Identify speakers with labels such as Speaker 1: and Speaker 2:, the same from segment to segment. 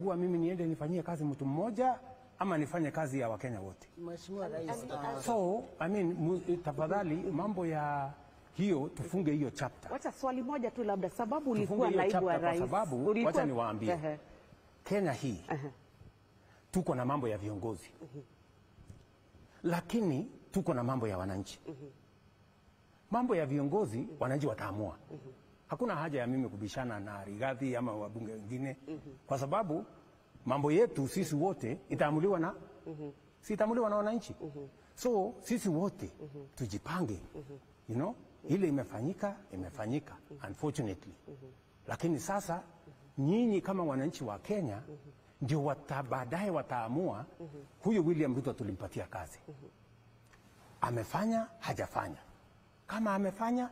Speaker 1: Huwa mimi niende nifanyie kazi mtu mmoja ama nifanye kazi ya Wakenya wote?
Speaker 2: Mheshimiwa Rais,
Speaker 1: So, I mean, tafadhali mambo ya hiyo tufunge hiyo chapter.
Speaker 3: Wacha swali moja tu labda, sababu
Speaker 1: Tufunge
Speaker 3: ulikuwa
Speaker 1: hiyo
Speaker 3: naibu wa
Speaker 1: chapter kwa
Speaker 3: rais.
Speaker 1: sababu wacha niwaambie. Kenya hii tuko na mambo ya viongozi, lakini tuko na mambo ya wananchi. Mambo ya viongozi wananchi wataamua. Hakuna haja ya mimi kubishana na Rigathi ama wabunge wengine, kwa sababu mambo yetu sisi wote itaamuliwa na si itaamuliwa na wananchi. So sisi wote tujipange, ile imefanyika imefanyika, unfortunately. Lakini sasa nyinyi kama wananchi wa Kenya ndio baadaye wataamua huyu William Ruto tulimpatia kazi, amefanya hajafanya. Kama amefanya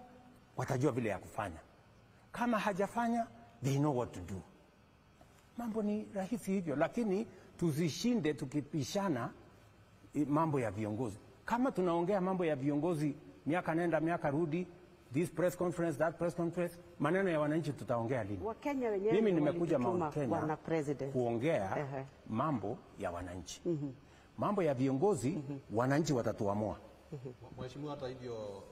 Speaker 1: watajua vile ya kufanya, kama hajafanya they know what to do. Mambo ni rahisi hivyo, lakini tuzishinde tukipishana mambo ya viongozi. Kama tunaongea mambo ya viongozi miaka nenda miaka rudi, this press conference, that press conference, maneno ya wananchi tutaongea lini?
Speaker 3: Wakenya wenyewe
Speaker 1: Mimi
Speaker 3: ndio
Speaker 1: nimekuja
Speaker 3: walitutuma,
Speaker 1: Mount Kenya
Speaker 3: Bwana President.
Speaker 1: kuongea mambo ya wananchi. Mambo ya viongozi wananchi watatuamua.
Speaker 4: Mheshimiwa, hata hivyo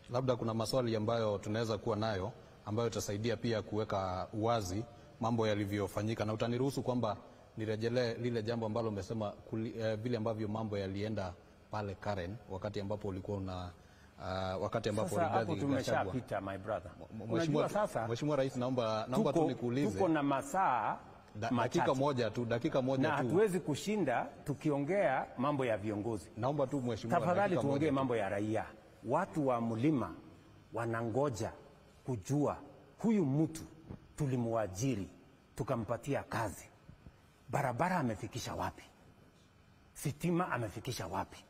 Speaker 4: labda kuna maswali ambayo tunaweza kuwa nayo ambayo itasaidia pia kuweka uwazi mambo yalivyofanyika, na utaniruhusu kwamba nirejelee lile jambo ambalo umesema vile ambavyo mambo yalienda pale Karen wakati ambapo ulikuwa una wakati ambapo
Speaker 1: Sasa hapo
Speaker 4: Rigathi Gachagua.
Speaker 1: tumeshapita, my brother.
Speaker 4: Mheshimiwa,
Speaker 1: Unajua sasa
Speaker 4: Mheshimiwa Rais, naomba tu nikuulize
Speaker 1: tuko na masaa
Speaker 4: dakika
Speaker 1: machache
Speaker 4: moja tu, dakika moja
Speaker 1: na
Speaker 4: tu.
Speaker 1: hatuwezi kushinda tukiongea mambo ya viongozi.
Speaker 4: Naomba tu mheshimiwa,
Speaker 1: Tafadhali
Speaker 4: dakika
Speaker 1: tuongee
Speaker 4: moja tu.
Speaker 1: mambo ya raia. Watu wa mlima wanangoja kujua huyu mtu tulimwajiri tukampatia kazi, barabara amefikisha wapi, sitima amefikisha wapi,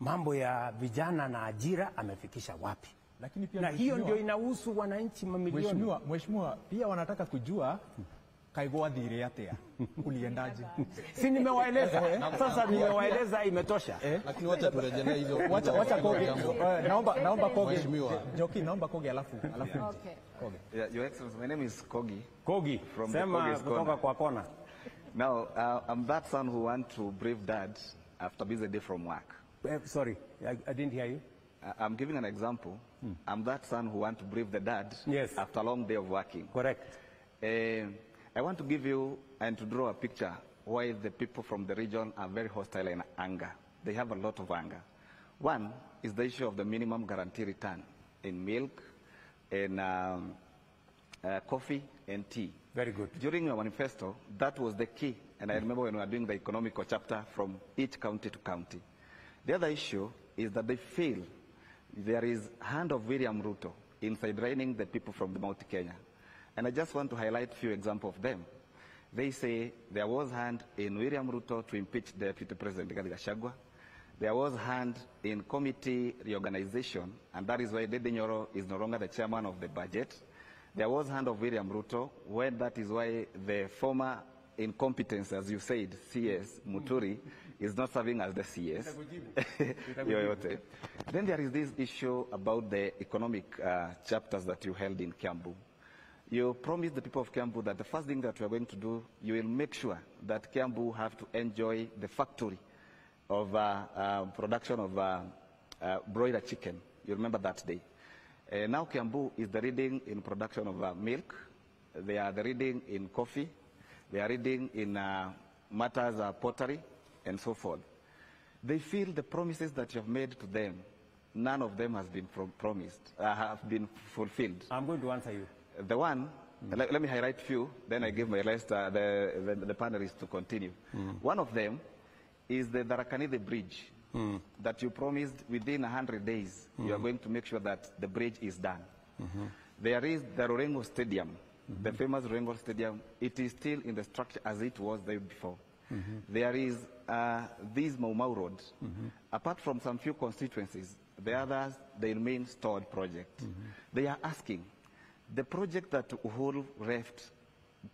Speaker 1: mambo ya vijana na ajira amefikisha wapi?
Speaker 5: Lakini pia
Speaker 1: Na hiyo
Speaker 5: mheshimiwa-
Speaker 1: ndio inahusu wananchi mamilioni.
Speaker 5: Mheshimiwa, pia wanataka kujua Kaigo athire atia, uliendaje?
Speaker 1: Si nimewaeleza sasa, nimewaeleza imetosha.
Speaker 4: Lakini wacha turejelee hizo
Speaker 5: Wacha
Speaker 4: hilo
Speaker 5: Koge.
Speaker 4: jambo.
Speaker 5: Naomba Koge.
Speaker 4: Mheshimiwa.
Speaker 5: Njoki, naomba Koge alafu
Speaker 2: Okay.
Speaker 5: Koge.
Speaker 6: Yeah, Your Excellency, my name is Kogi.
Speaker 1: Kogi,
Speaker 6: From the
Speaker 1: sema
Speaker 6: Kogi's
Speaker 1: kutoka
Speaker 6: corner.
Speaker 1: kwa kona.
Speaker 6: Now, I'm that son who want to brief dad after busy day from work.
Speaker 1: Sorry, I didn't hear you.
Speaker 6: I'm giving an example. I'm that son who want to brief the dad after a long day of working.
Speaker 1: Correct.
Speaker 6: I want to give you and to draw a picture why the people from the region are very hostile in anger. They have a lot of anger. One is the issue of the minimum guarantee return in milk, in coffee and tea.
Speaker 1: Very good.
Speaker 6: During your manifesto, that was the key. And I remember when we were doing the economical chapter from each county to county. The other issue is that they feel there is hand of William Ruto in sidelining the people from the Mount Kenya. And I just want to highlight a few examples of them. They say there was hand in William Ruto to impeach Deputy President Rigathi Gachagua. There was hand in committee reorganization, and that is why Ndindi Nyoro is no longer the chairman of the budget. There was hand of William Ruto, when that is why the former incompetence, as you said, CS Muturi, is not serving as the CS. Yoyote. Then there is this issue about the economic chapters that you held in Kiambu. You promised the people of Kiambu that the first thing that we are going to do, you will make sure that Kiambu have to enjoy the factory of production of broiler chicken. You remember that day. Now Kiambu is the leading in production of milk. They are the leading in coffee. They are leading in matters pottery and so forth. They feel the promises that you have made to them, none of them has been promised, have been fulfilled.
Speaker 1: I'm going to answer you.
Speaker 6: The one, let me highlight few, then I give my rest, the panelists to continue. One of them is the Tharaka Nithi Bridge that you promised within 100 days, you are going to make sure that the bridge is done. There is the Rurengo Stadium, the famous Rurengo Stadium. It is still in the structure as it was there before. There is this Mau Mau Road. Apart from some few constituencies, the others, they remain stored project. They are asking, the project that Uhuru left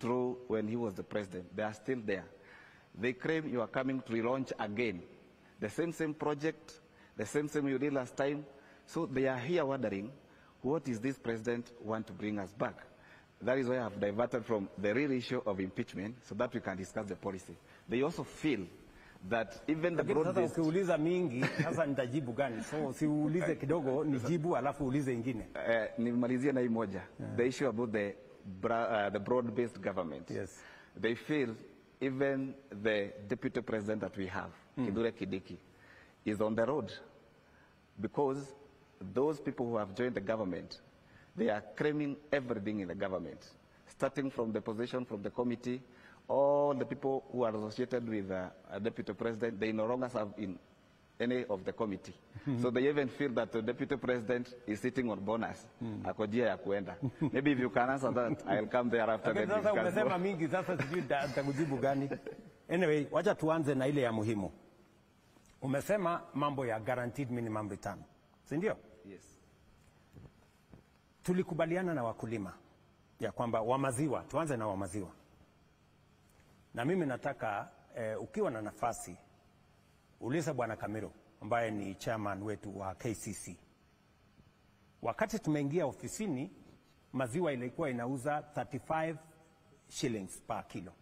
Speaker 6: through when he was the president, they are still there. They claim you are coming to relaunch again. The same project, the same you did last time. So they are here wondering, what is this president want to bring us back? That is why I have diverted from the real issue of impeachment so that we can discuss the policy. They also feel that even the
Speaker 1: Lakini sasa
Speaker 6: broad-based...
Speaker 1: ukiuliza mingi sasa nitajibu gani? So siulize kidogo nijibu alafu uulize ingine.
Speaker 6: Nimalizie na hii moja. The issue about the broad-based government.
Speaker 1: Yes.
Speaker 6: They feel even the deputy president that we have, Kithure Kindiki, is on the road because those people who have joined the government, they are claiming everything in the government, starting from the position from the committee, all the people who are associated with a deputy president, they no longer serve in any of the committee. So they even feel that the deputy president is sitting on bonus. Ako njia ya kuenda. Maybe if you can answer that, I'll come thereafter.
Speaker 1: Lakini
Speaker 6: Then
Speaker 1: sasa
Speaker 6: discuss
Speaker 1: umesema
Speaker 6: more.
Speaker 1: mingi, sasa sijui nitakujibu gani. Anyway, wacha tuanze na ile ya muhimu. Umesema mambo ya guaranteed minimum return, si ndio?
Speaker 6: Yes.
Speaker 1: Tulikubaliana na wakulima ya kwamba wa maziwa, tuanze na wa maziwa. Na mimi nataka ukiwa na nafasi uliza Bwana Kamiro ambaye ni chairman wetu wa KCC. Wakati tumeingia ofisini, maziwa ilikuwa inauza 35 shillings per kilo.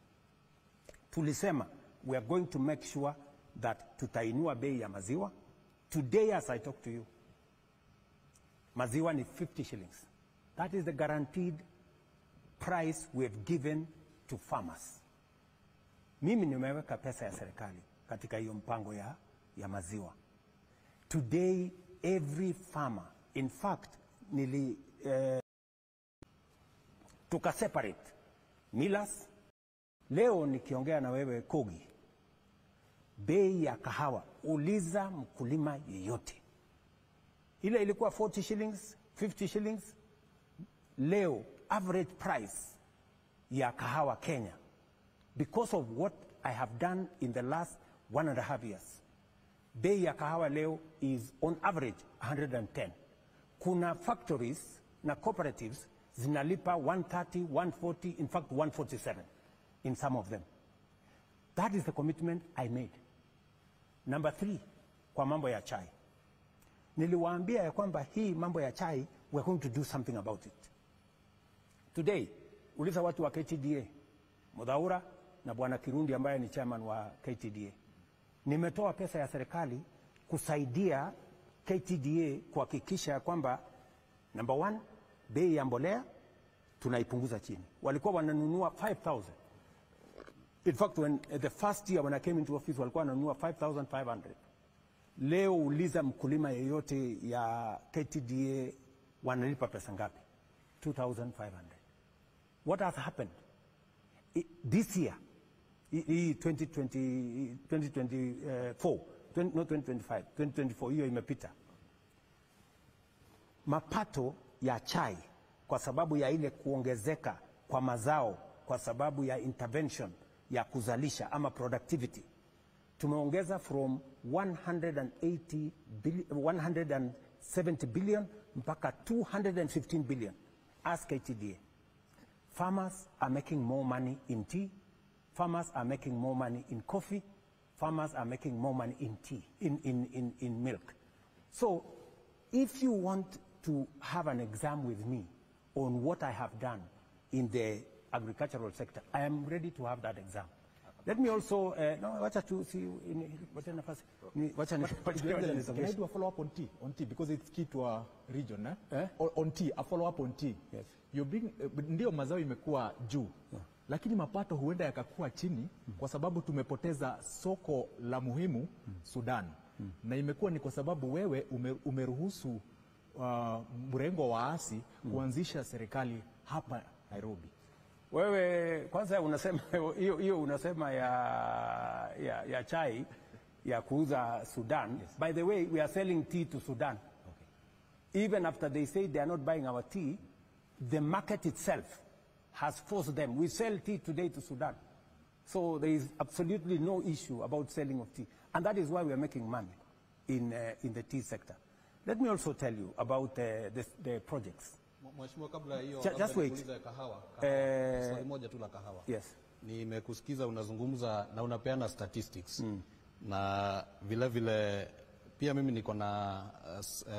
Speaker 1: Tulisema we are going to make sure that tutainua bei ya maziwa. Today as I talk to you, maziwa ni 50 shillings. That is the guaranteed price we have given to farmers. Mimi nimeweka pesa ya serikali katika hiyo mpango ya maziwa. Today every farmer, in fact, tuka separate millers. Leo nikiongea na wewe Kogi, bei ya kahawa, uliza mkulima yeyote, ile ilikuwa 40 shillings, 50 shillings. Leo average price ya kahawa Kenya, because of what I have done in the last 1.5 years, bei ya kahawa leo is on average 110. Kuna factories na cooperatives zinalipa 130, 140, in fact 147 in some of them. That is the commitment I made. Number 3, kwa mambo ya chai. Niliwaambia ya kwamba hii mambo ya chai, we are going to do something about it. Today, uliza watu wa KTDA, Mudhaura na Bwana Kirundi ambaye ni chairman wa KTDA. Nimetoa pesa ya serikali kusaidia KTDA kuhakikisha kwamba number 1, bei ya mbolea tunaipunguza chini. Walikuwa wananunua 5,000. In fact, when the first year when I came into office walikuwa wananunua 5,500. Leo uliza mkulima yeyote ya KTDA wanalipa pesa ngapi? 2,500. What has happened? This year, 2020, 2024, not 2025, 2024, hiyo imepita. Mapato ya chai kwa sababu ya ile kuongezeka kwa mazao, kwa sababu ya intervention ya kuzalisha ama productivity, tumeongeza from 170 billion mpaka 215 billion. Ask KTDA. Farmers are making more money in tea. Farmers are making more money in coffee. Farmers are making more money in tea, in milk. So if you want to have an exam with me on what I have done in the agricultural sector, I am ready to have that exam. Let me also, no, wacha tu, see, wacha nafasi, wacha
Speaker 5: Can I do a follow-up on tea? On tea, because it's key to our region, eh? Eh? On tea, a follow-up on tea.
Speaker 1: Yes.
Speaker 5: You bring, ndio mazao imekuwa juu, yeah, lakini mapato huenda yakakuwa chini kwa sababu tumepoteza soko la muhimu Sudan. Na imekuwa ni kwa sababu wewe umeruhusu mrengo wa waasi kuanzisha serikali hapa Nairobi.
Speaker 1: Wewe kwanza unasema hiyo unasema ya chai ya kuuza Sudan.
Speaker 5: Yes.
Speaker 1: By the way, we are selling tea to Sudan.
Speaker 5: Okay.
Speaker 1: Even after they say they are not buying our tea, the market itself has forced them. We sell tea today to Sudan. So there is absolutely no issue about selling of tea. And that is why we are making money in the tea sector. Let me also tell you about the projects.
Speaker 4: Mheshimiwa, kabla hiyo,
Speaker 1: just wait.
Speaker 4: Kahawa. Swali moja tu la kahawa.
Speaker 1: Yes.
Speaker 4: Nimekusikiza unazungumza na unapeana statistics. Na vile vile pia mimi niko na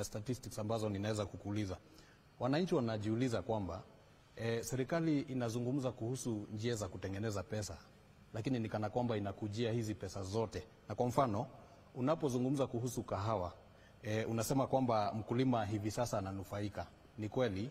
Speaker 4: statistics ambazo ninaweza kukuuliza. Wananchi wanajiuliza kwamba Serikali inazungumza kuhusu njia za kutengeneza pesa, lakini ni kana kwamba inakujia hizi pesa zote. Na kwa mfano, unapozungumza kuhusu kahawa, unasema kwamba mkulima hivi sasa ananufaika. Ni kweli.